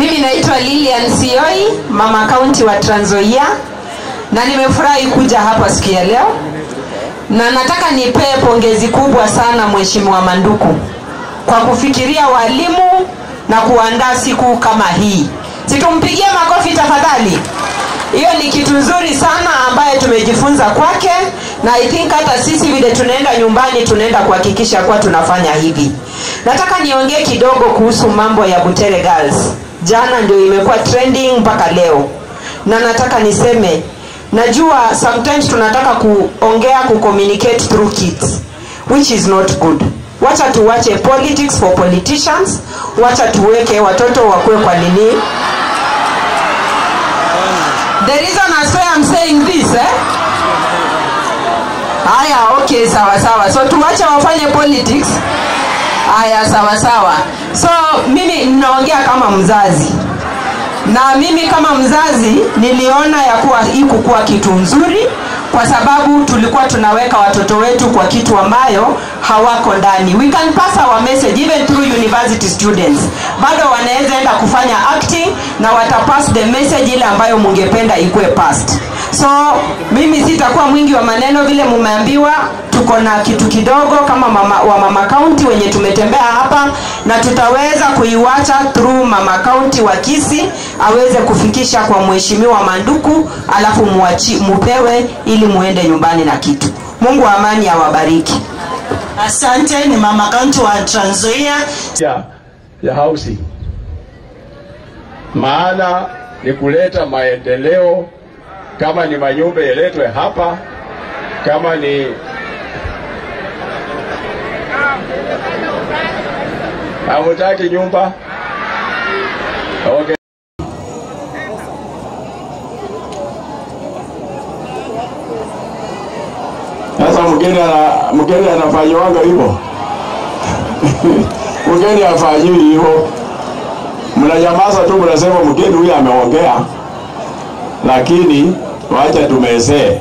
Mimi naitwa Lilian Sioi, mama kaunti wa Trans Nzoia, na nimefurahi kuja hapa siku ya leo. Na nataka nipee pongezi kubwa sana Mheshimiwa Manduku kwa kufikiria walimu na kuandaa siku kama hii. Situmpigie makofi tafadhali. Hiyo ni kitu nzuri sana ambaye tumejifunza kwake, na I think hata sisi vile tunaenda nyumbani tunaenda kuhakikisha kwa tunafanya hivi. Nataka niongee kidogo kuhusu mambo ya Butere Girls. Jana ndio imekuwa trending mpaka leo. Na nataka niseme, najua sometimes tunataka kuongea, kucommunicate through kids, which is not good. Wacha tuwache politics for politicians, wacha tuweke watoto wakue kwa nini. The reason as why I'm saying this, Haya, okay, sawa sawa. So tuwache wafanye politics. Haya, sawa sawa. So mimi ninaongea kama mzazi. Na mimi kama mzazi niliona ya kuwa hii kukuwa kitu nzuri, kwa sababu tulikuwa tunaweka watoto wetu kwa kitu ambayo hawako ndani. We can pass our message even through university students. Bado wanaweza enda kufanya acting na watapass the message ile ambayo mungependa ikue passed. So mimi sitakuwa mwingi wa maneno, vile mumeambiwa tuko na kitu kidogo kama mama county wenye tumetembea hapa, na tutaweza kuiwacha through mama county wa Kisii aweze kufikisha kwa Mheshimiwa Manduku, alafu mupewe ili muende nyumbani na kitu. Mungu wa amani awabariki. Asante. Ni mama county wa Trans Nzoia ya housing. Maana ni kuleta maendeleo. Kama ni manyumba yaletwe hapa, kama ni hamutaki nyumba, okay. Sasa mgeni anafanywa hivyo. Mgeni hafanyiwi hivyo. Mnanyamaza tu, mnasema mgeni huyu ameongea, lakini wacha tumezee.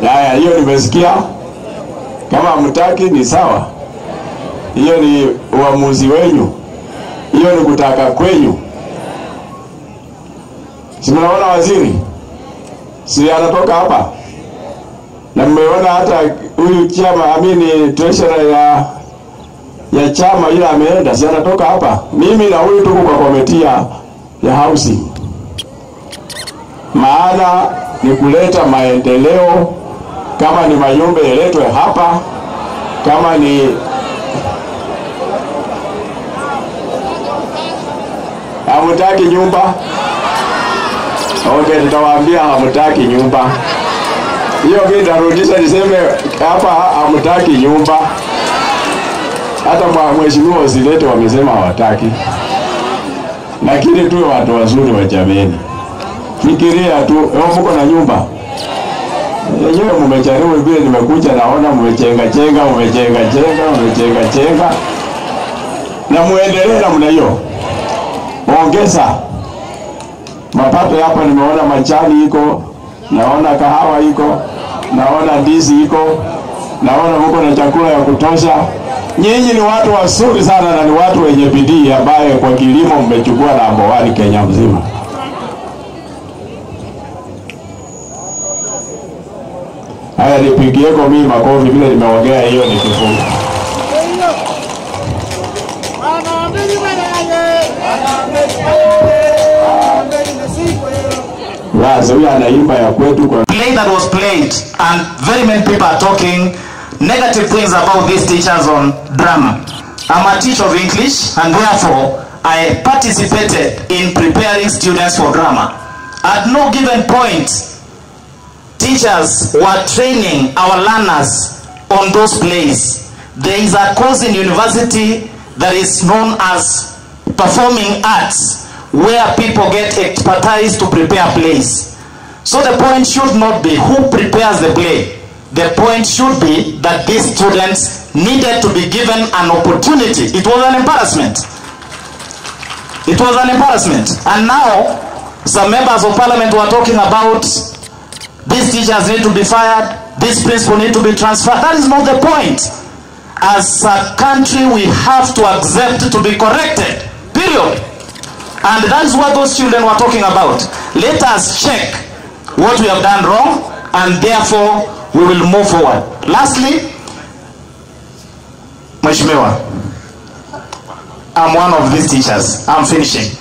Haya, hiyo nimesikia. Kama hamtaki ni sawa. Hiyo ni uamuzi wenu. Hiyo ni kutaka kwenyu. Si mnaona waziri? Si anatoka hapa? Na mmeona hata huyu chama, amini treasurer ya chama ile ameenda, si anatoka hapa? Mimi na huyu tuko kwa committee ya housing. Maana ni kuleta maendeleo. Kama ni manyumba yaletwe hapa, kama ni hamutaki nyumba, okay, nitawaambia hamutaki nyumba. Hiyo mimi nitarudisha niseme hapa hamutaki nyumba. Hata mheshimiwa usilete wamesema hawataki. Lakini tuwe watu wazuri wa jamii. Fikiria tu, mko na nyumba. Yenyewe mmejaribu vile nimekuja naona mmechenga chenga, mmechenga chenga, mmechenga chenga. Na muendelee namna hiyo. Ongeza. Mapato hapa nimeona majani iko, naona kahawa iko, naona ndizi iko, naona mko na chakula ya kutosha. Nyinyi ni watu wazuri sana na ni watu wenye bidii ambaye kwa kilimo mmechukua namba 1 Kenya mzima. Haya, nipigie kwa mimi makofi vile nimeongea, hiyo ni kifungu. Play that was played, and very many people are talking negative things about these teachers on drama. I'm a teacher of English, and therefore I participated in preparing students for drama. At no given point, teachers were training our learners on those plays. There is a course in university that is known as performing arts, where people get expertise to prepare plays. So the point should not be who prepares the play. The point should be that these students needed to be given an opportunity. It was an embarrassment. It was an embarrassment. And now, some members of parliament were talking about these teachers need to be fired, This principal need to be transferred. That is not the point. As a country, we have to accept to be corrected. Period. And that is what those children were talking about. Let us check what we have done wrong, and therefore we will move forward. Lastly, Mheshimiwa, I'm one of these teachers. I'm finishing.